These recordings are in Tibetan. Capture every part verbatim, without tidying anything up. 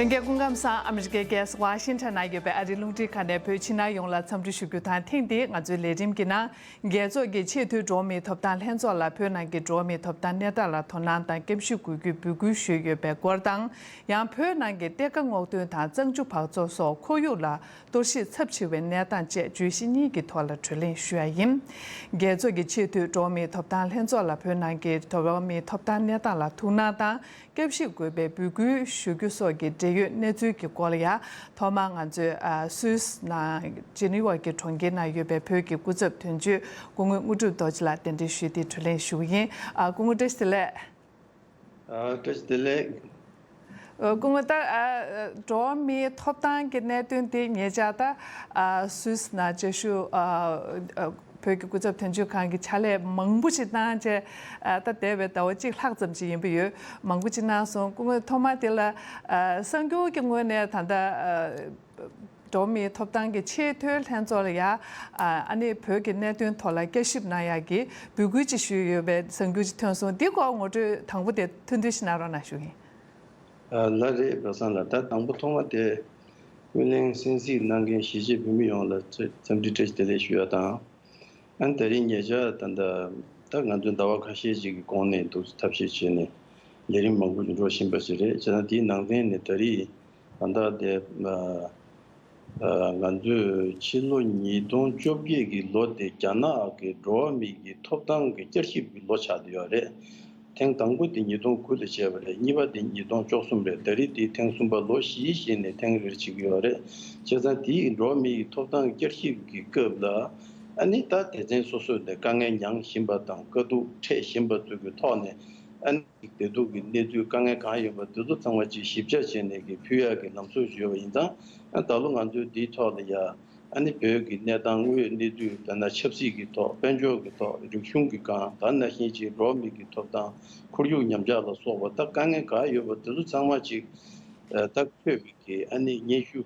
ལྷན་རྒྱས་སྐུ་ཁམས་བཟང་། ཨ་མི་རི་ཀའི་རྒྱལ་ས་ཝ་ཤིང་ཊོན་ན་ཡོད་པའི་ཨ་རིའི་རླུང་འཕྲིན་ཁང་ནས་བོད་ཕྱི་ནང་ཡོངས་ལ་འཚམས་འདྲི་ཞུ་རྒྱུ་དང་། ཐེངས་འདིའི་ང་ཚོའི་ལས་རིམ་གྱི་ནང་རྒྱལ་ཚོགས་ཀྱི་ཆེས་མཐོའི་འགྲོ་བ་མིའི་ཐོབ་ཐང་ལྷན་ཚོགས་ལ་བོད་ནང་གི་འགྲོ་བ་མིའི་ཐོབ་ཐང་གནས་སྟངས་ལ་དོ་སྣང་དང་སྐྱབས་ཞིབ་དགོས་རྒྱུའི་འབོད་སྐུལ་ཞུས་ཡོད་པའི་སྐོར་དང་། ཡང་བོད་ནང་གི་གཏེར་ཁ་སྔོག་འདོན་དང་གཙང་ཆུ་འབག་བཙོག་སོགས་ཁོར་ཡུག་ལ་གཏོར་བཤིག་ཚབས་ཆེ་བའི་གནས་སྟངས་བཅས་བརྗོད་གཞི་གཉིས་ཀྱི་ཐོག་ལ་གྲོས་གླེང་ཞུ་ཡ་ཡིན། རྒྱལ་ཚོགས་ཀྱི་ཆེས་མཐོའི་འགྲོ་བ་མིའི་ཐོབ་ཐང་ལྷན་ཚོགས་ལ་བོད་ནང་གི་འགྲོ་བ་མིའི་ཐོབ་ཐང་གནས་སྟངས་ལ་ཐུགས་སྣང་དང་། སྐྱབས་ཞིབ་དགོས་པའི་འབོད་སྐུལ་ཞུ་རྒྱུ་སོགས་ཀྱི་འབྲེལ་ཡོད་གནས་ཚུལ་གྱི་སྐོར་ལ་ཡང་ཐོག་མར་ང་ཚོས་ཨ་སུད་སི་ནང་ཇི་ནི་ཝ་གྱི་གྲོང་ཁྱེར་ནང་ཡོད་པའི་བོད་ཀྱི་སྐུ་ཚབ་དོན་གཅོད་སྐུ་ངོ་དངོས་གྲུབ་རྡོ་རྗེ་ལགས་གདན་འདྲེན་ཞུས་ཏེ་གྲོས་གླེང་ཞུ་གི་ཡིན། ཨ་སྐུ་ངོ་བཀྲ་ཤིས་བདེ་ལེགས། ཨ་བཀྲ་ཤིས་བདེ་ལེགས། ཨ་སྐུ་ངོ་ད་ཨ་འགྲོ་བ་མིའི་ཐོབ་ཐང་གི་གནད་དོན་དེ་ཉེ་ཆར་ད་ཨ་སུད་སི་ནང་བཅའ་བཞུགས་ཨ་ཨ་བོད་ཀྱི་སྐུ་ཚབ་དོན་གཅོད་ཁང་གི་ཕྱག་ལས་མང་པོ་ཞིག་གནང་བྱས། ཨ་ད་འདས་པའི་ཟླ་བ་གཅིག་ལྷག་ཙམ་ཞིག་ཡིན་པ་ཡོད། མང་པོ་ཞིག་གནང་སོང་། སྐུ་ངོ་ཐོག་མར་དེ་ལ་ཨ་གསར་འགྱུར་གྱི་ངོས་ནས་ད་ལྟ་ཨ་འགྲོ་བ་མིའི་ཐོབ་ཐང་གི་ཆེས་མཐོའི་ལྷན་ཚོགས་ལ་ཡ་ཨ་ཨ་ནི་བོད་ཀྱི་གནད་དོན་ཐོག་ལ་བསྐྱར་ཞིབ་གནང་ཡག་གི་འབོད་སྐུལ་ཅིག་ཞུས་ཡོད་པའི་གསར་འགྱུར་ཅིག་ཐོན་སོང་། འདི་སྐོར་ངོ་སྤྲོད་དང་པོ་དེ་ཐུང་ཐུང་ཞིག་གནང་རོགས་གནང་ཞུ་གི་ཡིན། ཨ་ལགས་རེད། པ་སངས་ལགས། ད་དང་པོ་ཐོག་མ་དེ་སྨོན་གླིང་གསན་གཟིགས་གནང་མཁན་གཞིས་བྱེས་བོད་མི་ཡོངས་ལ་འཚམས་འདྲི་བཀྲ་ཤིས་བདེ་ལེགས་ཞུ་ཡ་དང་། ཨ་ནི་ད་རིང་ཉེ་ཆར་ད་ལྟ་ད་ང་ཚོའི་ཟླ་བ་ཁ་ཤས་ཤིག་གི་གོང་ནས་འདུག་ཐབས་ཤེས་བྱས་ནས་ལས་རིམ་མང་པོ་ཞིག་འགྲོ་བཞིན་པ་ཞིག་རེད། བྱས་ཙང་དེའི་ནང་ཚན་ནས་ད་རེས་ད་ལྟ་དེ་ཨ་ང་ཚོས་ཕྱི་ལོ་ཉིས་སྟོང་བཅོ་བརྒྱད་ཀྱི་ལོ་དེ་རྒྱ་ནག་གི་འགྲོ་བ་མི་གི་ཐོབ་ཐང་གི་བསྐྱར་ཞིབ་ཀྱི་ལོ་ཆགས་བསྡད་ཡོད་རེད། ཐེངས་དང་པོ་དེ་ཉིས་སྟོང་དགུ་ལ་བྱས་པ་རེད། གཉིས་པ་དེ་ཉིས་སྟོང་བཅུ་གསུམ་རེད། ད་རེས་དེ་ཐེངས་གསུམ་པ་ལོ་བཞིའི་གཞི་ནས་ཐེངས་རེར་བྱེད་ཀྱི་ཡོད་རེད། བྱས་ཙང་དེའི་འགྲོ་བ་མིའི་ཐོབ་ཐང་བསྐྱར་ཞིབ་ཀྱི་སྐབས་ལ་ཨ་ནི་ད་སྡེ་ཚན་སོ་སོ་ནས་དཀའ་ངལ་མྱངས་བཞིན་པ་དང་དཀའ་སྡུག་འཕྲད་བཞིན་པ་ཚོ་གི་ཐོག་ནས་ཨ་ནི་བདེ་སྡུག་གི་གནས་ཚུལ་དཀའ་ངལ་གང་ཡོད་པ་དེ་ཚོ་ཚང་མ་ཅིག་ཞིབ་ཆ་བྱས་ནས་ཀྱི་ཕུལ་ཡག་གི་ལམ་སྲོལ་ཞིག་ཡོད་པ་ཡིན་ཙང་། ཨ་ད་ལོ་ང་ཚོས་འདིའི་ཐོག་ལ་ཡ་ཨ་ནི་བོད་ཀྱི་གནས་སྟངས་དངོས་ཡོད་གནས་ཚུལ་ལྟར་ན་ཆབ་སྲིད་ཀྱི་ཐོག་དཔལ་འབྱོར་གྱི་ཐོག་རིག་གཞུང་གི་སྒང་ད་ནང་བཞིན་ཅིག་འགྲོ་བ་མི་གི་ཐོབ་ཐང་ཁོར་ཡུག་ཉམས་ཆག་ལ་སོགས་པ་ད་དཀའ་ངལ་ག་ཡོད་པ་དེ་ཚོ་ཚང་མ་ཅིག་ཨ་ད་འཁོད་པའི་གི་ཨ་ནི་སྙན་ཞུ་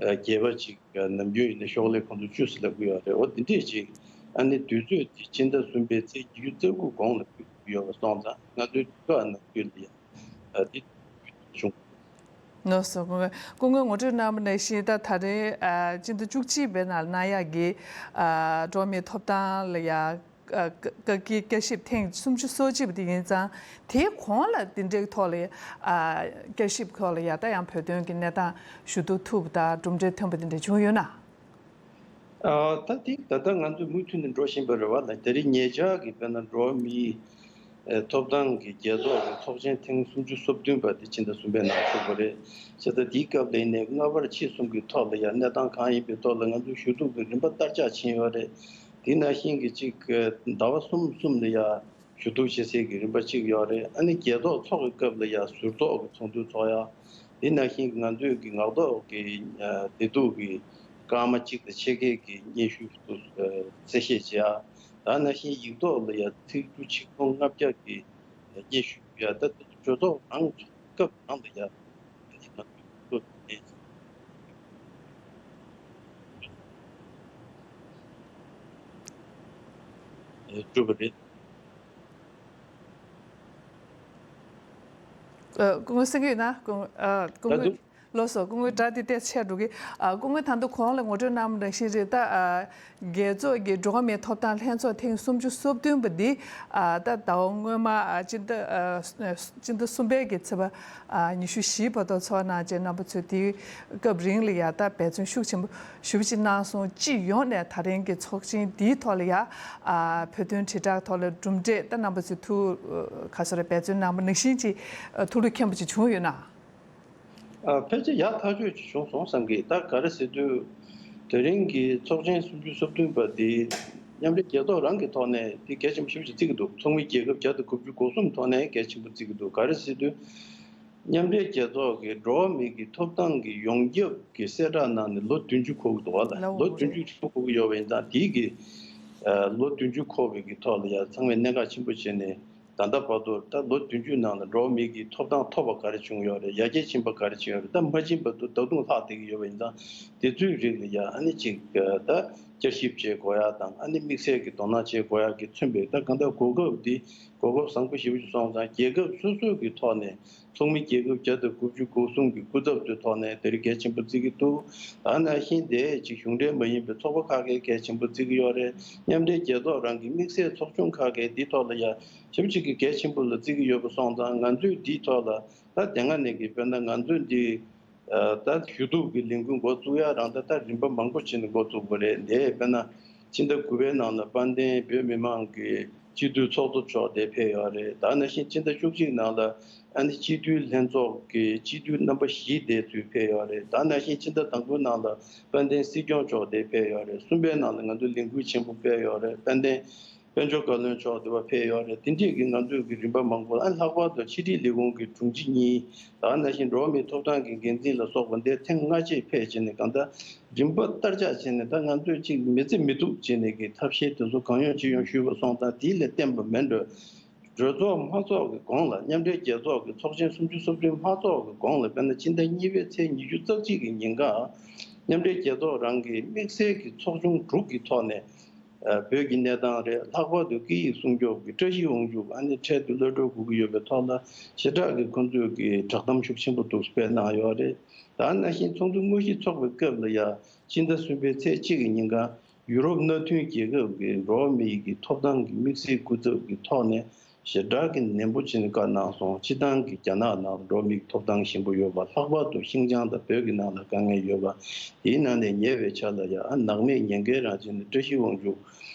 ཨ་རྒྱས་པ་ཅིག་ཨ་ནམ་རྒྱུན་ཡིན་ན་ཤོག་ལྷེ་ཁོང་ཚོ་བཅུ་ཟེར་ལབ་ཀྱི་ཡོད་རེད། འོ་དེ་འདྲས་ཅིག་ཨ་ནི་དུས་ཚོད་དེ་ཕྱི་ཟླ་གསུམ་པའི་ཚེས་ཉི་ཤུ་རྩ་དགུ་གོང་ལ་ཕུལ་ཡོད་པ་སོང་ཙང་ང་ཚོའི་དུས་ཚོད་ཨ་ནང་ཁུལ་ལ་ཡ་ཨ་དེ་བྱུང་། ལགས་སོ། སྐུ་ངོ་སྐུ་ངོས་ངོ་སྤྲོད་གནང་བ་ནང་བཞིན་ད་ད་རེས་ཨ་སྤྱི་ཟླ་བཅུ་གཅིག་པའི་ནང་གནང་ཡག་གི་ཨ་འགྲོ་བ་མིའི་ཐོབ་ཐང་ལ་ཡ་ཨ་བཀའ་བཀའ་འགྱུར་བསྐྱར་ཞིབ་ཐེངས་སུམ་ཅུ་སོ་གཅིག་པ་དེ་ཡིན་ཙང་། དེའི་གོང་ལ་དེ་འདྲའི་ཐོག་ལ་ཨ་བསྐྱར་ཞིབ་ཐོག་ལ་ཡ་ད་ཡང་བོད་དོན་གྱི་གནས་སྟངས་ཞུ་གཏུག་ཐུབ་པ་དང་གྲུབ་འབྲས་ཐོན་པ་དེ་འདྲ་བྱུང་ཡོད་ན། ཨ་ད་དེ་ད་ལྟ་ང་ཚོས་མུ་མཐུད་ནས་འགྲོ་བཞིན་པ་རེད་བ། ད་དེ་རིང་ཉེ་ཆར་གྱི་དཔེར་ན་འགྲོ་བ་མིའི་ཨེ་ཐོབ་ཐང་གི་རྒྱལ་ཚོགས་ཀྱི་ཚོགས་ཆེན་ཐེངས་སུམ་ཅུ་སོ་བདུན་པ་དེ་ཕྱི་ཟླ་གསུམ་པའི་ནང་ཚུགས་པ་རེད། བྱས་ཙང་དེའི་སྐབས་ལ་ཡིན་ནའི་སྔ་བར་ཕྱི་གསུམ་གྱི་ཐོག་ལ་ཡང་གནས་སྟངས་གང་ཡིན་པའི་ཐོག་ལ་ང་ཚོས་ཞུ་གཏུག་གི་རིམ་པ་བསྟར་ཆགས་ཕྱིན་ཡོད་རེད། དེ་ནང་བཞིན་གྱི་གཅིག་ཟླ་བ་གསུམ་གསུམ་ལ་ཡང་ཞུ་གཏུག་བྱེད་སའི་གི་རིམ་པ་གཅིག་ཡོད་རེད། ཨ་ནི་རྒྱལ་ཐོག་ཚོགས་ཀྱི་སྐབས་ལ་ཡང་ཟུར་ཐོག་གི་ཚོགས་འདུ་ཚོགས་ཡ། དེ་ནང་བཞིན་གྱི་ང་ཚོས་ཀྱི་ངག་ཐོག་གི་ཨ་བདེ་སྡུག་གི་སྐར་མ་གཅིག་དང་ཕྱེད་ཀའི་གི་སྙན་ཞུ་དུ་ཨ་གསལ་བཤད་བྱེད་ཡ། ད་ནང་བཞིན་ཡིག་ཐོག་ལ་ཡང་ཚིག་འབྲུ་ཆིག་སྟོང་ལྔ་བརྒྱ་གི་སྙན་ཞུ་ཡ། ད་ལྟ་གྲོས་ཚོགས་རང་ཚོགས་སྐབས་རང་ལ་ཡང་འདི་ང་ཚོས་བློ་གཏད་བྱས་གྲུབ་པ་རེད། ཨ་སྐུ་ངོ་གསན་གྱི་ཡོད་ན། སྐུ་ངོ་ཨ་སྐུ་ད་ངོ་དུ། ལགས་སོ། སྐུ་ངོའི་སྒྲ་དེ་ཏོག་ཙམ་ཆད་འགྲོ་གི། ཨ་སྐུ་ངོས་ད་དུང་གོང་ལ་ངོ་སྤྲོད་གནང་བ་ནང་བཞིན་རེད། ད་ཨ་རྒྱལ་ཚོགས་ཀྱི་འགྲོ་བ་མིའི་ཐོབ་ཐང་ལྷན་ཚོགས་ཐེངས་སུམ་ཅུ་སོ་བདུན་པ་འདི་ཨ་ད་ཟླ་བ་སྔོན་མ་ཨ་སྤྱི་ཟླ་ཨ་སྤྱི་ཟླ་གསུམ་པའི་གི་ཚེས་པ་ཨ་ཉི་ཤུ་བཞི་བར་དུ་ཚོགས་གནང་བྱས། རྣམ་པ་ཚོས་དེའི་སྐབས་རིང་ལ་ཡ་ད་འབད་བརྩོན་ཤུགས་ཆེན་པོ་ཞེ་པོ་ཅིག་གནང་སོང་། སྤྱི་ཡོངས་ནས་ད་རིང་གི་ཚོགས་ཆེན་འདིའི་ཐོག་ལ་ཡ་ཨ་བོད་དོན་དྲིལ་བསྒྲགས་ཐོག་ལ་གྲུབ་འབྲས་ད་རྣམ་པ་ཚོས་ཐུགས་ག་ཚོད་རེ་འབད་བརྩོན་གནང་བ་ནང་བཞིན་ཅིག་ཐུགས་ལུས་མཁྱེན་པོ་ཅིག་བྱུང་ཡོད་ན། ཨ་ཕལ་ཆེར་ཡག་ཐག་ཆོད་ཅིག་བྱུང་སོང་བསམ་གི། ད་ག་རེ་ཟེར་དུས་དེ་རིང་གི་ཚོགས་ཆེན་སུམ་ཅུ་སོ་བདུན་པ་འདི་མཉམ་འབྲེལ་རྒྱལ་ཚོགས་རང་གི་ཐོག་ནས་འདི་གལ་ཆེན་པོ་ཞེ་པོ་ཅིག་བརྩི་གི་འདུག། ཚོགས་མི་རྒྱལ་ཁབ་བརྒྱ་དང་དགུ་བཅུ་གོ་གསུམ་ཐོག་ནས་གལ་ཆེན་པོ་བརྩི་གི་འདུག། ག་རེ་ཟེར་དུས་མཉམ་འབྲེལ་རྒྱལ་ཚོགས་ཀྱི་འགྲོ་བ་མི་གི་ཐོབ་ཐང་གི་ཡོངས་ཁྱབ་ཀྱི་གསལ་བསྒྲགས་གནང་ནས་ལོ་བདུན་ཅུ་འཁོར་གི་འདུག་བ། ལ་ལོ་ལོ་བདུན་ཅུ་འཁོར་གི་ཡོད་པ་ཡིན་ཙང་དེའི་གི་ཨ་ལོ་བདུན་ཅུ་འཁོར་བའི་གི་ཐོག་ལ་ཡ་ཚང་མས་གནད་འགག་ཆེན་པོ་བྱས་ནས། ད་ལྟ་བར་དུ་ད་ལོ་བདུན་ཅུ་ནང་ལ་འགྲོ་བ་མི་གི་ཐོབ་ཐང་ཐོབ་པ་ག་རེ་བྱུང་ཡོད་རེད། ཡར་རྒྱས་ཕྱིན་པ་ག་རེ་བྱུང་ཡོད་རེད། ད་མ་ཕྱིན་པ་དུ་ད་དུང་ལྷག་བསྡད་ཀྱི་ཡོད་པ་ཡིན་ཙང་དེ་ཚོའི་རིགས་ལ་ཡ་ཨ་ནི་ཅིག་ད་ བསྐྱར་ཞིབ་བྱེད་དགོས་ཡ་དང་། ཨ་ནི་དམིགས་བསལ་གྱི་དོ་སྣང་བྱེད་དགོས་ཡ་གི་མཚོན་པའི། ད་གང་ལྟར་གོ་སྐབས་འདི་གོ་སྐབས་བཟང་པོ་ཞེ་པོ་ཞིག་སོང་ཙང་། རྒྱལ་ཁབ་སོ་སོ་གི་ཐོག་ནས་ཚོགས་མི་རྒྱལ་ཁབ་བརྒྱ་དང་དགུ་བཅུ་གོ་གསུམ་གྱི་སྐུ་ཚབ་ཚོའི་ཐོག་ནས་དེ་རིང་གལ་ཆེན་པོ་བརྩི་གི་འདུག་ད་ནང་བཞིན་དེ་ཅིག་གཞུང་འབྲེལ་མ་ཡིན་པའི་ཚོགས་པ་ཁག་གིས་གལ་ཆེན་པོ་བརྩི་གི་ཡོད་རེད། མཉམ་འབྲེལ་རྒྱལ་ཚོགས་རང་གི་དམིགས་བསལ་ཚོགས་ཆུང་ཁག་གིས་འདིའི་ཐོག་ལ་ཡ་ཞེ་པོ་ཅིག་གི་གལ་ཆེན་པོ་ལ་བརྩི་གི་ཡོད་པ་སོང་ཙང་། ང་ཚོས་འདིའི་ཐོག་ལ་ད་དེ་སྔ་ནས་ཀྱི་དཔེར་ན་ང་ཚོས་འདི་ཨ་ད་ཞུ་གཏུག་གི་ལས་འགུལ་འགོ་བཙུགས་ཡ་རང་ད་ད་རིམ་པ་མང་པོ་བྱས་ནས་འགོ་བཙུགས་པ་རེད། འདི་དཔེར་ན་ཕྱི་ཟླ་དགུ་པའི་ནང་ལ་དཔལ་ལྡན་བོད་མི་མང་གི་སྤྱི་འཐུས་ཚོགས་གཙོ་མཆོག་འདིར་ཕེབས་ཡོད་རེད། ད་ནང་བཞིན་ཕྱི་ཟླ་བཅུ་གཅིག་ནང་ལ་ཨ་ནི་སྤྱི་འཐུས་ལྷན་ཚོགས་ཀྱི་སྤྱི་འཐུས་རྣམ་པ་བཞི་དེ་ཚོས་ཕེབས་ཡོད་རེད། ད་ནང་བཞིན་ཕྱི་ཟླ་དང་པོའི་ནང་ལ་དཔལ་ལྡན་སྲིད་སྐྱོང་མཆོག་འདིར་ཕེབས་ཡོད་རེད། གསུམ་པའི་ནང་ལ་ང་ཚོ་ལས་འགུལ་ཆེན་པོ་སྤེལ་ཡོད་རེད། དཔལ་ལྡན་དཔལ་འབྱོར་བཀའ་བློན་མཆོག་འདིར་ཕེབས་ཡོད་རེད། དེ་འདྲས་ཀྱི་ང་ཚོས་ཀྱི་རིམ་པ་མང་པོ། ཨ་ལྷག་པར་དུ་ཕྱི་དྲིལ་ལས་ཁུངས་ཀྱི་དྲུང་ཆེ་གཉིས། ད་ནང་བཞིན་འགྲོ་བ་མིའི་ཐོབ་ཐང་གི་འགན་འཛིན་ལ་སོགས་པ་འདིར་ཐེངས་ལྔ་གཅིག་ཕེབས་བྱས་ནས། གང་ལྟར་རིམ་པ་བསྟར་ཆགས་བྱས་ནས། ད་ང་ཚོས་ཅིག་མི་བརྩི་མི་ཐུབ་བྱས་ནས་ཀྱི་ཐབས་ཤེས་དེ་ཚོ་གང་ཡོང་ཅི་ཡོང་ཞུས་པ་སོང་ཙང་། དེ་ལས་བརྟེན་པ་མིན་འགྲོ། གྲོས་ཚོགས་མ་ཚོགས་ཀྱི་གོང་ལ། མཉམ་འབྲེལ་རྒྱལ་ཚོགས་ཀྱི་ཚོགས་ཆེན་སུམ་ཅུ་སོ་བདུན་མ་ཚོགས་ཀྱི་གོང་ལ། དཔེར་ན་ཕྱི་ཟླ་གཉིས་པའི་ཚེས་ཉི་ཤུ་རྩ་གཅིག་གི་ཉིན་ཀ་མཉམ་འབྲེལ་རྒྱལ་ཚོགས་རང་གི་དམིགས་བསལ་གྱི་ཚོགས་ཆུང་དྲུག་གི་ཐོག་ནས་ཨ་བོད་ཀྱི་གནས་སྟངས་རེད། ལྷག་པར་དུ་སྐད་ཡིག་སྲུང་སྐྱོབ་ཀྱི་བཀྲ་ཤིས་དབང་ཕྱུག་ཨ་ནི་འཕྲལ་དུ་གློད་གྲོལ་དགོས་ཀྱི་ཡོད་པའི་ཐོག་ལ་ཞེ་དྲག་གི་ཁོང་ཚོས་ཀྱི་བསྒྲགས་གཏམ་ཤུགས་ཆེན་པོ་འདུག་སྤེལ་གནང་ཡོད་རེད། ད་ནང་བཞིན་ཚོགས་འདུ་དངོས་གཞི་ཚོགས་པའི་སྐབས་ལ་ཡ་ཕྱི་ཟླ་གསུམ་པའི་ཚེས་གཅིག་གི་ཉིན་ཀ་ཡུ་རོབ་མནའ་མཐུན་རྒྱལ་ཁབ་ཀྱི་འགྲོ་བ་མིའི་གི་ཐོབ་ཐང་གི་དམིགས་བསལ་སྐུ་ཚབ་ཀྱི་ཐོག་ནས་ཞེ་དྲག་གི་ནན་པོ་བྱས་ནས་བཀའ་གནང་སོང་། སྤྱིར་བཏང་གི་རྒྱ་ནག་ནང་འགྲོ་བ་མིའི་ཐོབ་ཐང་ཞན་པོ་ཡོད་པ། ལྷག་པར་དུ་ཤིན་ཅང་དང་བོད་ཀྱི་ནང་ལ་དཀའ་ངལ་ཡོད་པ། དེའི་ནང་ནས་ཉེ་བའི་ཆར་ལ་ཡ་ཨ་ནག་མེད་ཉེན་ཁའི་རང་བཞིན་ནི་བཀྲ་ཤིས་དབང་ཕྱུག་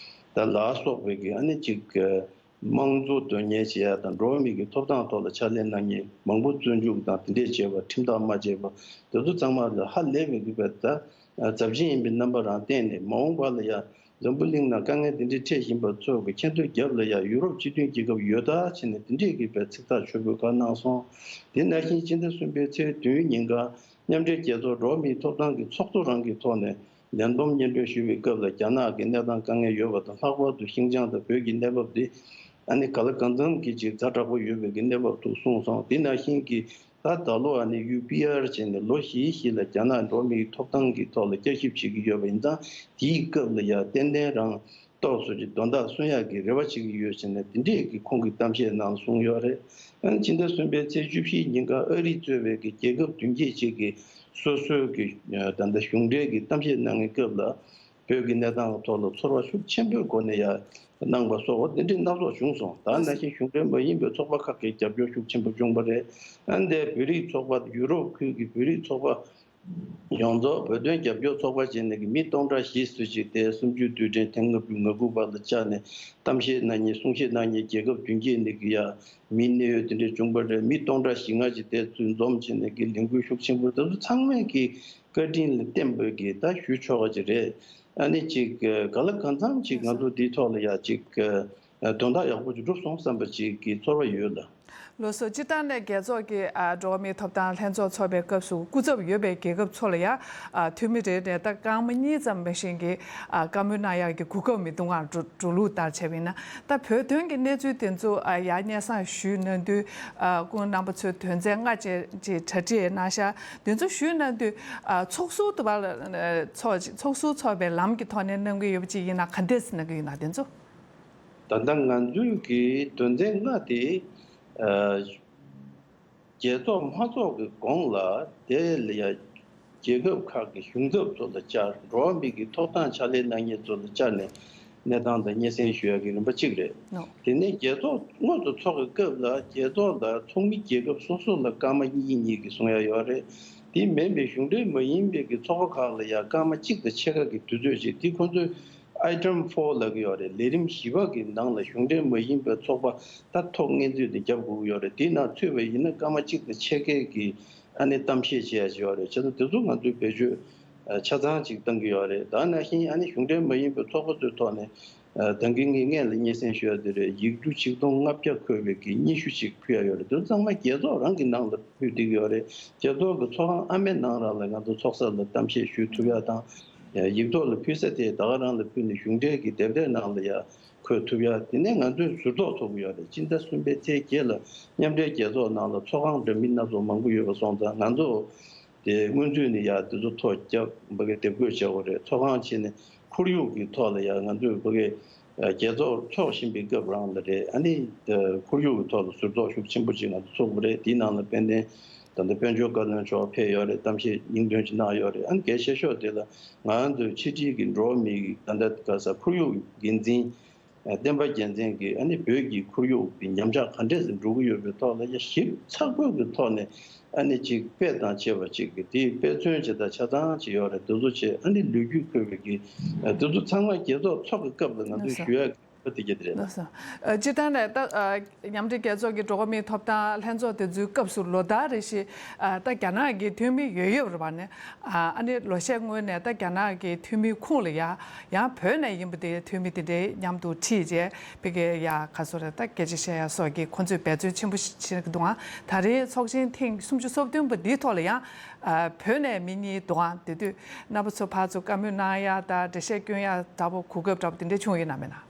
དང་ལ་སོགས་པའི་གི་ཨ་ནི་ཅིག་དམངས་གཙོ་དོན་གཉེར་བྱེད་ཡ་དང་། འགྲོ་བ་མི་གི་ཐོབ་ཐང་ཐོག་ལ་ཕྱག་ལས་གནང་མཁན་མང་པོ་བཙོན་འཇུག་དང་དེ་འདྲས་བྱས་པ། ཁྲིམས་ཐག་མ་བཅད་པ། དེ་ཚོ་ཚང་མ་ལ་ཧ་ལས་པའི་གི་བས་ད་ཚབས་ཆེན་ཡིན་པའི་རྣམ་པ་རང་བསྟན་ནས། མ་འོངས་པ་ལ་ཡ་འཛམ་བུ་གླིང་ནང་དཀའ་ངལ་དེ་འདྲས་འཕྲད་བཞིན་པ་ཚོ་གི་མཁྱེན་རྟོགས་རྒྱབ་ལ་ཡ་ཡུ་རོབ་སྤྱི་མཐུན་རྒྱལ་ཁབ་ཡོད་ད་བྱས་ནས་དེ་འདྲས་གི་བས་ཚིག་ཐག་ཆོད་པོའི་བཀའ་གནང་སོང་། དེ་ནང་བཞིན་ཕྱི་ཟླ་གསུམ་པའི་ཚེས་བདུན་ཉིན་ཀ་མཉམ་འབྲེལ་རྒྱལ་ཚོགས་འགྲོ་བ་མིའི་ཐོབ་ཐང་གི་ཚོགས་གཙོ་རང་གི་ཐོག་ནས་ལན་འདེབས་སྙན་སྒྲོན་ཞུ་བའི་སྐབས་ལ། རྒྱ་ནག་གི་གནས་སྟངས་དཀའ་ངལ་ཡོད་པ་དང་། ལྷག་པར་དུ་ཤིན་ཅང་དང་བོད་ཀྱི་གནས་བབ་འདི་ཨ་ནི་ག་ལ་གང་འཚམ་གྱི་ཅིག་ཛ་དྲག་པོ་ཡོད་པའི་གི་གནས་བབ་འདུག་གསུངས་སོང་། དེ་ནང་བཞིན་གྱི་ད་ད་ལོ་ཨ་ནི་ཡུ་པི་ཨར་བྱས་ནས་ལོ་བཞིའི་གཞི་ལ་རྒྱ་ནག་འགྲོ་བ་མིའི་ཐོབ་ཐང་གི་ཐོག་ལ་བསྐྱར་ཞིབ་བྱེད་ཀྱི་ཡོད་པ་ཡིན་ཙང་། དེའི་སྐབས་ལ་ཡ་ཏན་ཏན་རང་ཏོག་ཙམ་ཅིག་དོན་དག་གསུང་ཡག་གི་རེ་བ་བྱེད་ཀྱི་ཡོད་ཟེར་ནས་དེ་འདྲས་ཀྱི་ཁོང་གི་གཏམ་བཤད་ནང་གསུངས་ཡོད་རེད། ཨ་ནི་ཕྱི་ཟླ་གསུམ་པའི་ཚེས་བཅུ་བཞི་ཉིན་ཀ་ཨ་རི་གཙོས་པའི་གི་རྒྱལ་ཁབ་བདུན་བརྒྱད་ཅིག་གི་སོ་སོའི་གི་ད་ལྟ་གཞུང་འབྲེལ་གྱི་གཏམ་བཤད་གནང་བའི་སྐབས་ལ། བོད་ཀྱི་གནས་སྟངས་ཐོག་ལ་ཚོར་བ་ཤུགས་ཆེན་པོའི་སྒོ་ནས་ཡ་གནང་པ་སོགས་དེ་འདྲའི་སྣ་ཚོགས་བྱུང་སོང་། ད་ནང་བཞིན་གཞུང་འབྲེལ་མ་ཡིན་པའི་ཚོགས་པ་ཁག་གིས་རྒྱབ་སྐྱོར་ཤུགས་ཆེན་པོ་བྱུང་བ་རེད། ཨ་ནི་དེ་བོད་རིགས་ཚོགས་པ། ཡུ་རོབ་ཁུལ་གྱི་བོད་རིགས་ཚོགས་པ་ཡོངས་རྫོགས། བོད་དོན་རྒྱབ་སྐྱོར་ཚོགས་པ་བྱས་ནས་ཀྱི་མི་སྟོང་ཕྲག་བཞི་ཙམ་ཅིག་དེ་གསུམ་བཅུའི་དུས་དྲན་ཐེངས་ལྔ་བཅུ་ང་དགུ་པ་ལ་བཅར་ནས་གཏམ་བཤད་གནང་མཁན། གསུང་བཤད་གནང་མཁན་རྒྱལ་ཁབ་བདུན་བརྒྱད་ནས་ཀྱི་ཡ་མི་གནད་ཡོད་དེ་འདྲས་བྱུང་བ་རེད། མི་སྟོང་ཕྲག་བཞི་ལྔ་ཅིག་དེ་ཚོས་འཛོམས་བྱས་ནས་ཀྱི་ལས་འགུལ་ཤུགས་ཆེན་པོ། དེ་ཚོ་ཚང་མས་ཀྱི་བཀའ་དྲིན་ལ་བརྟེན་པའི་གི་ད་ཞུ་ཆོག་པ་ཅིག་རེད། ཨ་ནི་ཅིག་ག་ལ་གང་འཚམ་ཅིག་ང་ཚོ་འདིའི་ཐོག་ལ་ཡ་ཅིག་དོན་དག་ཡག་པོ་ཅིག་འགྲུབ་སོང་བསམ་པ་ཅིག་གི་ཚོར་བ་ཡོད་ལ། ལགས་སོ། སྤྱིར་བཏང་ནས་རྒྱལ་ཚོགས་ཀྱི་ཨ་འགྲོ་བ་མིའི་ཐོབ་ཐང་ལྷན་ཚོགས་ཚོགས་པའི་སྐབས་སུ་སྐུ་ཚབ་ཡོད་པའི་རྒྱལ་ཁབ་ཚོ་ལ་ཡ་ཨ་འཐུས་མི་རེ་རེ་ནས་ད་སྐར་མ་གཉིས་ཙམ་མ་ཞིག་གི་ཨ་བཀའ་མོལ་གནང་ཡག་གི་གོ་སྐབས་མི་འདུག་ག་འགྲོ་འགྲོ་ལུགས་ལྟར་བྱས་པ་ཡིན་ན། ད་བོད་དོན་གྱི་གནས་ཚུལ་དེ་ཚོ་ཨ་ཡར་སྙན་སེང་ཞུས་གནང་དུས། ཨ་སྐུ་ངོ་རྣམ་པ་ཚོས་དོན་ཚན་ལྔ་ཅིག་ཅིག་གྲ་སྒྲིག་གནང་ཤག་དེ་ཚོ་ཞུས་གནང་དུས། ཨ་ཚོགས་ཟུར་དུ་བ་ལ་ཚོགས་ཚོགས་ཟུར་ཚོགས་པའི་ལམ་གྱི་ཐོག་ནས་གནང་གི་ཡོད་པ་ཅིག་ཡིན་ན་ག་འདྲས་གནང་གི་ཡོད་ན། དེ་ཚོ། ད་ལྟ་ང་ཚོའི་གི་དོན་ཚན་ལྔ་དེ། ཨ་རྒྱལ་ཚོགས་མ་ཚོགས་ཀྱི་གོང་ལ་དེ་ལ་ཡ་རྒྱལ་ཁབ་ཁག་གི་གཞུང་ཚབ་ཚོ་ལ་བཅར། འགྲོ་བ་མི་གི་ཐོབ་ཐང་ཕྱག་ལས་གནང་མཁན་ཚོ་ལ་བཅར་ནས་གནས་སྟངས་དང་སྙན་སེང་ཞུ་ཡ་གི་རིམ་པ་གཅིག་རེད། ནོ། དེ་ནས་རྒྱལ་ཚོགས་དངོས་སུ་ཚོགས་ཀྱི་སྐབས་ལ་རྒྱལ་ཚོགས་ལ་ཚོགས་མི་རྒྱལ་ཁབ་སོ་སོ་ལ་སྐར་མ་གཉིས་གཉིས་ཀྱི་གསུང་ཡ་ཡོད་རེད། དེ་མིན་པའི་གཞུང་འབྲེལ་མ་ཡིན་པའི་གི་ཚོགས་པ་ཁག་ལ་ཡ་སྐར་མ་གཅིག་དང་ཕྱེད་ཀ་གི་དུས་ཚོད་ཅིག་དེ་ཁོང་ཚོས་Item four ལབ་ཀྱི་ཡོད་རེད། ལས་རིམ་བཞི་པ་གི་ནང་ལ་གཞུང་འབྲེལ་མ་ཡིན་པའི་ཚོགས་པ་ད་ཐོ་ངེས་ཚུལ་དེ་རྒྱབ་དགོས་ཀྱི་ཡོད་རེད། དེའི་ནང་ཚུད་པ་ཡིན་ན་སྐར་མ་གཅིག་དང་ཕྱེད་ཀའི་གི་ཨ་ནི་གཏམ་བཤད་བྱེད་ཡ་ཅིག་ཡོད་རེད། བྱས་ཙང་དེ་ཚོ་ང་ཚོས་བེད་སྤྱོད་ཨ་ཆ་ཚང་ཅིག་གཏང་གི་ཡོད་རེད། ད་ནང་བཞིན་ཨ་ནི་གཞུང་འབྲེལ་མ་ཡིན་པའི་ཚོགས་པ་ཚོའི་ཐོག་ནས་ཨ་ད་གིན་ངས་སྔོན་ལ་སྙན་སེང་ཞུ་ཡ་དེ་རེད། ཡིག་འབྲུ་ཆིག་སྟོང་ལྔ་བརྒྱ་འཁོད་པའི་གི་སྙན་ཞུ་ཅིག་ཕུལ་ཡ་ཡོད་རེད། དེ་ཚོ་ཚང་མ་རྒྱལ་ཚོགས་རང་གི་ནང་ལ་ཕུལ་བསྡད་ཀྱི་ཡོད་རེད། རྒྱལ་ཚོགས་ཀྱི་ཚོགས་ཁང་ཨ་མའི་ནང་རང་ལ་ང་ཚོ་ཚོགས་ས་ལ་གཏམ་བཤད་ཞུ་ཐུབ་ཡ་དང་། ཡིག་ཐོག་ལ་ཕུལ་ས་དེ་ད་ག་རང་ལ་ཕུལ་ནས་གཞུང་འབྲེལ་གྱི་དེབ་ཐེར་ནང་ལ་ཡ་འཁོད་ཐུབ་ཡ། དེ་ནས་ང་ཚོས་ཟུར་གཏོགས་ཐོབ་ཀྱི་ཡོད་རེད། སྤྱི་ཟླ་གསུམ་པའི་ཚེས་བརྒྱད་ལ་མཉམ་འབྲེལ་རྒྱལ་ཚོགས་ནང་ལ་ཚོགས་ཁང་འདྲ་མིན་སྣ་ཚོགས་མང་པོ་ཡོད་པ་སོང་ཙང་། ང་ཚོ་དེ་སྔོན་ཚུད་ནས་ཡ་དེ་ཚོ་ཐོ་རྒྱབ་འབའ་གི་དེབ་འགོད་བྱེད་དགོས་རེད། ཚོགས་ཁང་ཕྱིན་ནས་ ཁོར་ཡུག་གི་ཐོག་ལ་ཡང་ང་ཚོས་ཕ་གི་རྒྱལ་ཚོགས་འཚོགས་བཞིན་པའི་སྐབས་རང་ལ་རེད། ཨ་ནི་ཁོར་ཡུག་གི་ཐོག་ལ་ཟུར་གཏོགས་ཤུགས་ཆེན་པོ་ཅིག་ང་ཚོ་ཚོགས་པ་རེད། དེའི་ནང་ལ་དཔལ་ལྡན་ད་ལྟ་དཔལ་འབྱོར་བཀའ་བློན་མཆོག་ཕེབས་ཡོད་རེད། གཏམ་བཤད་སྙིང་དོན་ཅིག་གནང་ཡོད་རེད། ཨ་ནི་གལ་ཆེ་ཤོས་དེ་ལ་ང་ཚོའི་ཕྱི་དྲིལ་གྱི་འགྲོ་བ་མིའི་ད་ལྟ་ག་ས་ཁོར་ཡུག་འགན་འཛིན་བསྟན་པ་རྒྱལ་མཚན་གྱིས་ཨ་ནི་བོད་ཀྱི་ཁོར་ཡུག་གི་ཉམས་ཆག་ག་འདྲས་སེ་འགྲོ་གི་ཡོད་པའི་ཐོག་ལ་ཡ་ཞིབ་ཚགས་པོའི་གི་ཐོག་ནས་ཨ་ནི་ཅིག་དཔེ་དང་བཅས་པ་ཅིག་གི་དེའི་དཔེ་མཚོན་ཅིག་དང་ཆ་ཚང་ཅིག་ཡོད་རེད། དེ་ཚོ་བྱས་ཨ་ནི་ལོ་རྒྱུས་འཁོད་པའི་གི་དེ་ཚོ་ཚང་མ་རྒྱལ་ཚོགས་འཚོགས་ཀྱི་སྐབས་ལ་ང་ཚོས་ཞུ་ཡ་གི་དེ་ག་དེ་རེད། ལགས་སོ། ཨ། སྤྱིར་བཏང་ནས་ད་ཨ་མཉམ་འབྲེལ་རྒྱལ་ཚོགས་ཀྱི་འགྲོ་བ་མིའི་ཐོབ་ཐང་ལྷན་ཚོགས་དེ་ཚོའི་སྐབས་སུ་ལོ་ལྟར་རེ་བཞིན་ཨ་ད་རྒྱ་ནག་གི་འཐུས་མི་ཡོད་ཡོད་རེད་པ་ནི། ཨ་ཨ་ནི་ལོ་ཤས་སྔོན་ནས་ད་རྒྱ་ནག་གི་འཐུས་མི་ཁོངས་ལ་ཡ་ཡང་བོད་ནས་ཡིན་པ་དེ་འཐུས་མི་དེ་འདྲའི་མཉམ་དུ་ཁྲིད་རྗེས་ཕ་གི་ཡ་ག་ཚོད་རེད། ད་སྐད་ཆ་བཤད་ཡ་སོགས་ཀྱི་ཁོང་ཚོས་འབད་བརྩོན་ཆེན་པོ་བྱེད་ཀྱི་འདུག་ཨང་། ད་རེས་ཚོགས་ཆེན་ཐེངས་སུམ་ཅུ་སོ་བདུན་པ་འདིའི་ཐོག་ལ་ཡང་ཨ་བོད་ནས་མི་གཉིས་འདུག་ཨང་། དེ་དུས་རྣམ་པ་ཚོ་ཕར་ཚུར་བཀའ་མོལ་གནང་ཡ་དང་འགྲེལ་བཤད་སྐྱོན་ཡ་འདྲ་པོ་གོ་སྐབས་འདྲ་པོ་དེ་འདྲ་བྱུང་ཡོད་ན་མེད་ན།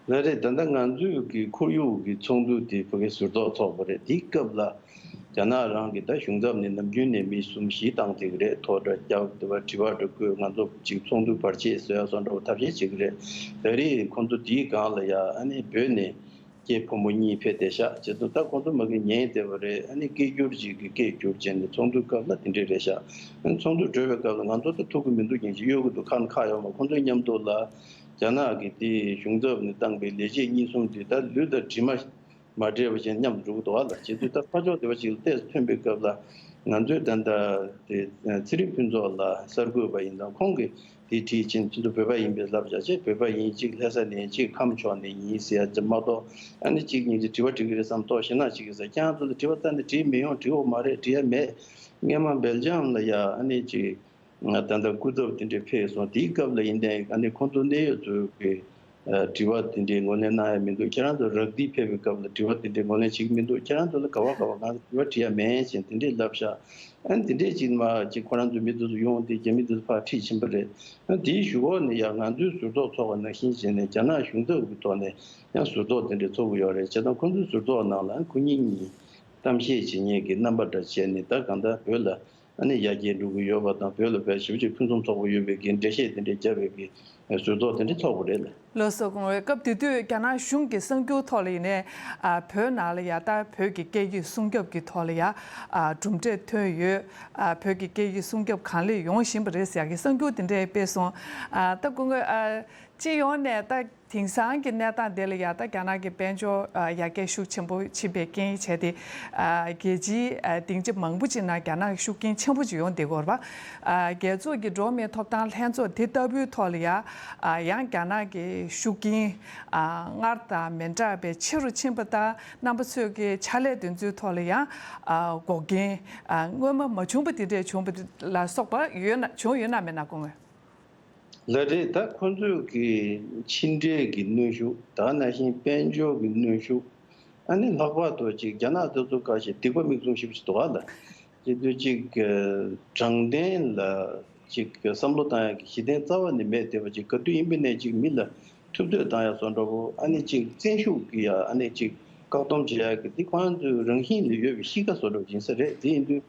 ལགས་རེད། ད་ལྟ་ང་ཚོས་ཀྱི་ཁོར་ཡུག་གི་ཚོགས་འདུ་དེ་ཕ་གི་ཟུར་གཏོགས་ཚོགས་པ་རེད། དེའི་སྐབས་ལ་རྒྱ་ནག་རང་གི་ད་གཞུང་ཚབ་ནས་ནམ་རྒྱུན་ནས་མི་གསུམ་བཞི་བཏང་བསྡད་ཀྱི་རེད། ཐོ་འདྲ་རྒྱག་དེ་བ་དྲི་བ་འདྲ་བཀོད། ང་ཚོ་ཅིག་ཚོགས་འདུ་བར་ཆད་བཟོ་ཡ་སོགས་འདྲ་བོ་ཐབས་ཤེས་བྱེད་ཀྱི་རེད། ད་རེས་ཁོང་ཚོ་དེའི་སྒང་ལ་ཡ་ཨ་ནི་བོད་ནས་སྐྱེས་ཕོ་མོ་གཉིས་ཕེབས་བསྡད་ཤག་བྱས་ཙང་ད་ཁོང་ཚོ་མ་གི་ཉན་བསྡད་པ་རེད། ཨ་ནི་སྐད་སྒྱུར་ཅིག་གི་སྐད་སྒྱུར་བྱས་ནས་ཚོགས་འདུའི་སྐབས་ལ་དེ་འདྲས་རེད་ཤག་ཨ་ནི་ཚོགས་འདུ་གྲོལ་བའི་སྐབས་ལ་ང་ཚོ་ད་ཐུག་གི་མི་འདུག་ཡིན་གཅིག་གཡོལ་གི་འདུག་ཁ་ན་ཁ་ཡོད་མ། ཁོང་ཚོའི་མཉམ་དུ་ལ་རྒྱ་ནག་གི་དེ་གཞུང་ཚབ་ནས་བཏང་པའི་ལས་བྱེད་གཉིས་གསུམ་དེ་ད་ལུས་དང་གྲིབ་མ་མ་འདྲེས་པ་ཅན་མཉམ་དུ་འགྲོ་གི་འདུག་ཨ་ལ། བྱས་ཙང་ད་ཕར་ཕྱོགས་དེ་བ་ཅིག་ལ་ཏོག་ཙམ་ཐོན་པའི་སྐབས་ལ་ང་ཚོས་ད་ལྟ་དེ་ཚེ་རིང་ཕུན་ཚོགས་ལགས་གསར་འགོད་པ་ཡིན་ཙང་ཁོང་གིས་དེ་དྲིས་ཕྱིན། ཁྱེད་ཚོ་བོད་པ་ཡིན་པས་ལབ་བྱས་བྱས་བོད་པ་ཡིན། གཅིག་ལྷ་ས་ནས་གཅིག་ཁམས་ཕྱོགས་ནས་ཡིན་ཟེར་ཡ་ཅིག་མ་གཏོགས་ཨ་ནི་གཅིག་གཉིས་ཀྱིས་དྲི་བ་དྲི་གི་རེད་བསམ་ཐོག་ཞེད་སྣང་བྱེད་ཀྱི་ཟེར། ཁྱེད་རང་ཚོ་ལ་དྲི་བ་རྩ་ནས་དྲིས་མི་ཡོང་། དྲི་འོ་མ་རེད། དྲི་ཡ་མེད། སྔོན་མ་སྦེལ་ཇམ་ལ་ཡ་ཨ་ནི་ཅིག་ད་ལྟ་སྐུ་ཚབ་དེ་འདྲས་ཕེབས་སོང་། དེའི་སྐབས་ལ་ཡིན་ཏེ་ཨ་ནི་ཁོང་ཚོ་གནད་ཡོད་ཚོའི་གི་དྲི་བ་དེ་འདྲའི་ངོས་ལེན་གནང་ཡ་མི་འདུག་ཁྱེད་རང་ཚོ་རག་དི་ཕེབས་པའི་སྐབས་ལ་དྲི་བ་དེ་འདྲའི་ངོས་ལེན་བྱེད་ཀྱི་མི་འདུག་ཁྱེད་རང་ཚོ་ལ་ག་བ་ག་བ་གང་དྲི་བ་དྲི་ཡ་མེད་ཅེས་དེ་འདྲས་ལབ་ཤག་ཨ་ནི་དེ་འདྲས་ཅིག་མ་ཅིག་ཁོ་རང་ཚོའི་མི་དེ་ཚོ་ཡོང་སྟེ་རྒྱ་མི་དེ་ཚོ་ཕར་ཁྲིད་ཕྱིན་པ་རེད། ཨ་ནི་དེའི་གཞུག་གུ་ནས་ཡང་ང་ཚོའི་ཟུར་གཏོགས་ཚོགས་པ་ནང་བཞིན་བྱས་ནས་རྒྱ་ནག་གཞུང་ཚབ་ཀྱི་ཐོག་ནས་ཡང་ཟུར་གཏོགས་དེ་འདྲས་ཚོགས་ཀྱི་ཡོད་རེད། བྱས་ཙང་ཁོ་ཚོའི་ཟུར་གཏོགས་ནང་ལ་ཨ་ནི་ཁོ་གཉིས་གཉིས་གཏམ་བཤད་བྱེད་མཁན་གྱི་རྣམ་པ་འདྲ་བྱས་ནས་ད་གང་ལྟར་བོད་ལ་ཨ་ནི་ཡར་རྒྱས་འགྲོ་གི་ཡོད་པ་དང་བོད་ལ་བས་ཞེ་པོ་ཅིག་ཕུན་སུམ་ཚོགས་པོ་ཡོད་པའི་གི་འགྲེལ་བཤད་དེ་འདྲས་བརྒྱབ་པའི་གི་ཟུར་གཏོགས་དེ་འདྲས་ཚོགས་པ་རེད་ལ། ལགས་སོ། སྐུ་ངོ། སྐབས་དེ་དུས་རྒྱ་ནག་གཞུང་གི་གསར་འགྱུར་ཐོག་ལ་ཡིན་ནའི་ཨ་བོད་ནང་ལ་ཡ་ད་བོད་ཀྱི་སྐད་ཡིག་སྲུང་སྐྱོབ་ཀྱི་ཐོག་ལ་ཡ་ཨ་གྲུབ་འབྲས་ཐོན་ཡོད། ཨ་བོད་ཀྱི་སྐད་ཡིག་སྲུང་སྐྱོབ་གང་ལེགས་ཡོང་བཞིན་པ་རེད་ཟེར་ཡ་གི་གསར་འགྱུར་དེ་འདྲས་སྤེལ་སོང་། ཨ་ད་སྐུ་ངོ། ཨ་སྤྱི་ཡོངས་ནས་ད་དེང་སང་གི་གནས་སྟངས་དེ་ལ་ཡ་ད་རྒྱ་ནག་གི་དཔལ་འབྱོར་ཨ་ཡར་རྒྱས་ཤུགས་ཆེན་པོ་ཕྱིན་པའི་རྐྱེན་བྱས་ཏེ་ཨ་རྒྱལ་སྤྱིའི་ཨ་སྡིངས་ཆ་མང་པོ་ཅིག་ནང་རྒྱ་ནག་གི་ཤུགས་རྐྱེན་ཆེན་པོ་ཅིག་ཡོང་བསྡད་ཀྱི་ཡོད་རེད་པ། ཨ་རྒྱལ་ཚོགས་ཀྱི་འགྲོ་བ་མིའི་ཐོབ་ཐང་ལྷན་ཚོགས་དེ་ལྟ་བུའི་ཐོག་ལ་ཡ་ཨ་ཡང་རྒྱ་ནག་གི་ཤུགས་རྐྱེན་ཨ་སྔར་དང་མི་འདྲ་བའི་ཆེ་རུ་ཕྱིན་པ་དང་། རྣམ་པ་ཚོས་ཀྱི་ཕྱག་ལས་དེ་ཚོའི་ཐོག་ལ་ཡང་ཨ་འགོག་རྐྱེན་ཨ་སྔོན་མ་མ་བྱུང་པ་དེ་འདྲས་བྱུང་པ་ལ་སོགས་པ་ཡོད་ན་བྱུང་ཡོད་ན་མེད་ན་སྐུ་ངོ། ལགས་རེད། ད་ཁོང་ཚོས་ཀྱི་ཕྱི་འབྲེལ་གྱི་གནོན་ཤུགས། ད་ག་ནང་བཞིན་དཔལ་འབྱོར་གྱི་གནོན་ཤུགས། ཨ་ནི་ལྷག་པར་དུ་ཅིག་རྒྱ་ནག་དེ་ཚོ་ཁ་ཤས་སྡིག་པ་མིག་བཙུམ་ཞིག་ཅིག་འདུག་ག་ལ། དེ་དུས་ཅིག་དྲང་བདེན་ལ་ཅིག་བསམ་བློ་བཏང་ཡག་གི་གཞི་རྟེན་རྩ་བ་ནས་མེད་བསྡད་པ་ཅིག་ག་དུས་ཡིན་པ་ནས་ཅིག་མི་ལ་ཐུབ་ཚོད་བཏང་ཡག་བཟོ་འདྲ་བོ། ཨ་ནི་ཅིག་བཙན་ཤུགས་ཀྱིས་ཡ་ཨ་ནི་ཅིག་བཀག་སྡོམ་བྱེད་ཡག་གི་འདི་ཁོ་རང་ཚོའི་རང་བཞིན་ལ་ཡོད་པའི་གཤིས་ཀ་བཟོ་འདྲ་བོ་ཡིན་ས་རེད། དེ་ཡིན་དུས།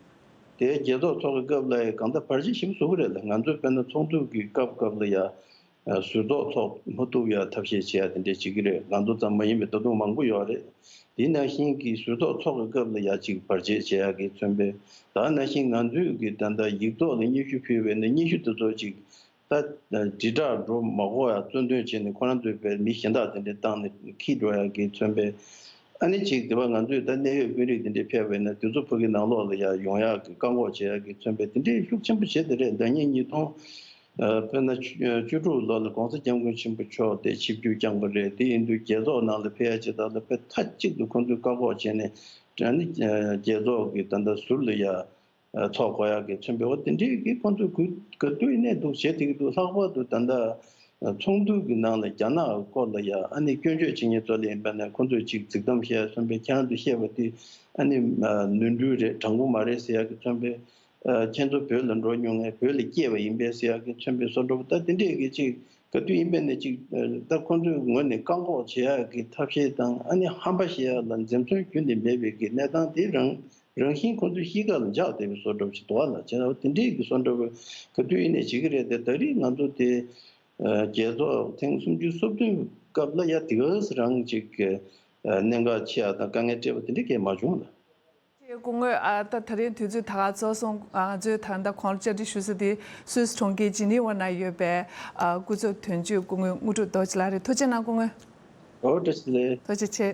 དེའི་རྒྱལ་ཚོགས་ཚོགས་ཀྱི་སྐབས་ལ་ཡང་གང་ལྟར་བར་ཆད་ཞིག་བཟོ་གི་རེད་ལ། ང་ཚོས་དཔེར་ན་ཚོགས་འདུ་གི་སྐབས་སྐབས་ལ་ཡ་ཨ་ཟུར་གཏོགས་ཚོགས་མ་ཐུབ་ཡ་ཐབས་ཤེས་བྱེད་ཡ་དེ་འདྲས་བྱེད་ཀྱི་རེད། ང་ཚོ་ཙམ་མ་ཡིན་པའི་ད་དུང་མང་པོ་ཡོད་རེད། དེ་ནང་བཞིན་གྱི་ཟུར་གཏོགས་ཚོགས་ཀྱི་སྐབས་ལ་ཡ་ཅིག་བར་ཆད་བྱེད་ཡ་གི་མཚོན་པའི། ད་ནང་བཞིན་ང་ཚོས་ཀྱི་ད་ལྟ་ཡིག་ཐོག་ལ་སྙན་ཞུ་ཕུལ་བས་ན་སྙན་ཞུ་དེ་ཚོ་ཅིག་ད་དྲིལ་བསྒྲགས་འགྲོ་མ་དགོས་ཡ་རྩོད་འདོན་བྱས་ནས་ཁོ་རང་ཚོའི་བས་མི་གཞན་དག་དེ་འདྲས་བཏང་ནས་འཁྱེར་འགྲོ་ཡ་གི་མཚོན་པའི། ཨ་ནི་ཅིག་དེ་བ་ང་ཚོས་ད་གནད་ཡོད་དཔོན་རིགས་དེ་འདྲས་ཕེབས་པས་ན་དེ་ཚོ་ཕ་གི་ནང་ལོགས་ལ་ཡ་ཡོང་ཡག་གི་བཀག་འགོག་བྱེད་ཡག་གི་མཚོན་པའི་དེ་འདྲས་ཤུགས་ཆེན་པོ་བྱས་ཏེ་རེད། ཟླ་ཉིན་ཉིས་སྟོང་ཨ་དཔེར་ན་བཅུ་བཅུ་དྲུག་ལོ་ལ་༸གོང་ས་༸སྐྱབས་མགོན་ཆེན་པོ་མཆོག་དེ་ཆིབས་བསྒྱུར་བསྐྱངས་པ་རེད། དེ་ཡིན་དུས་རྒྱལ་ཚོགས་ནང་ལ་ཕེབས་ཡག་ཅིག་དང་ལ་དཔེ་མཐའ་གཅིག་ཏུ་ཁོང་ཚོས་བཀག་འགོག་བྱས་ནས་ཨ་ནི་རྒྱལ་ཚོགས་ཀྱི་ད་ལྟ་ཟུར་ལ་ཡ། ཚོགས་དགོས་ཡག་གི་མཚོན་པའི་འོ་དེ་འདྲའི་གི་ཁོང་ཚོས་གུ་ག་དུས་ནས་འདུག་བྱེད་བསྡད་ཀྱི་འདུག་ལྷག་པར་དུ་ད་ལྟ་ཚོགས་འདུ་གི་ནང་ལ་རྒྱ་ནག་གི་སྐོར་ལ་ཡ་ཨ་ནི་སྐྱོན་བརྗོད་བྱེད་མཁན་ཚོ་ལ་ཡིན་པ་ན་ཁོང་ཚོས་ཅིག་རྫིག་གཏམ་བཤད་མཚོན་པའི་ཁྱེད་རང་ཚོས་བཤད་པ་དེ་ཨ་ནི་ནོར་འཁྲུལ་རེད། དྲང་པོ་མ་རེད་ཟེར་ཡག་གི་མཚོན་པའི། ཁྱེད་ཚོ་བོད་ལ་འགྲོ་མྱོང་ངས་བོད་ལ་སྐྱེས་པ་ཡིན་པས་ཟེར་ཡག་གི་མཚོན་པའི་བཟོ་འདྲ་པོ་ད་དེ་འདྲས་ཀྱི་ཅིག་ག་དུས་ཡིན་པ་ན་ཅིག་ད་ཁོང་ཚོའི་ངོས་ནས་བཀག་འགོག་བྱེད་ཡག་གི་ཐབས་ཤེས་དང་ཨ་ནི་ཧམ་པ་བཤད་ཡག་ལ་འཛེམ་ཟོན་ཁྱོན་ནས་མེད་པའི་གི་གནས་སྟངས་དེ་རང་རང་བཞིན་ཁོང་ཚོའི་གཤིས་ཀ་ལ་འཇགས་བསྡད་པའི་བཟོ་འདྲ་པོ་ཞིག་འདུག་བ་ལ། བྱས་ན་དེ་འདྲས་ཀྱི་བཟོ་འདྲ་པོ་ག་དུས་ཡིན་ནའི་བྱེད་ཀྱི་རེད་དེ། ད་རེས་ང་ཚོ་དེ་ རྒྱལ་ཚོགས་ཐེངས་སུམ་ཅུ་སོ་བདུན་སྐབས་ལ་ཡ་དེ་ག་རང་ཅིག་གནད་འགག་ཆེ་ཡ་དང་དཀའ་ངལ་འཕྲད་པ་དེ་འདྲ་གས་མ་བྱུང་ལ། ཅེས་སྐུ་ངོ། ཨ་ད་ད་རེས་དུས་ཚོད་ད་ག་རྫོགས་སོང་། ང་ཚོས་ད་ལྟ་ཁོང་ལ་བཅར་འདྲི་ཞུ་ས་དེ་སུད་སི་གྲོང་ཁྱེར་ཇི་ནི་ཝ་ན་ཡོད་པའི་ཨ་སྐུ་ཚབ་དོན་གཅོད་སྐུ་ངོ་དངོས་གྲུབ་རྡོ་རྗེ་ལགས་རེད། ཐུགས་རྗེ་གནང་སྐུ་ངོ། ཨོ་བཀྲ་ཤིས་བདེ་ལེགས། ཐུགས་རྗེ་ཆེ།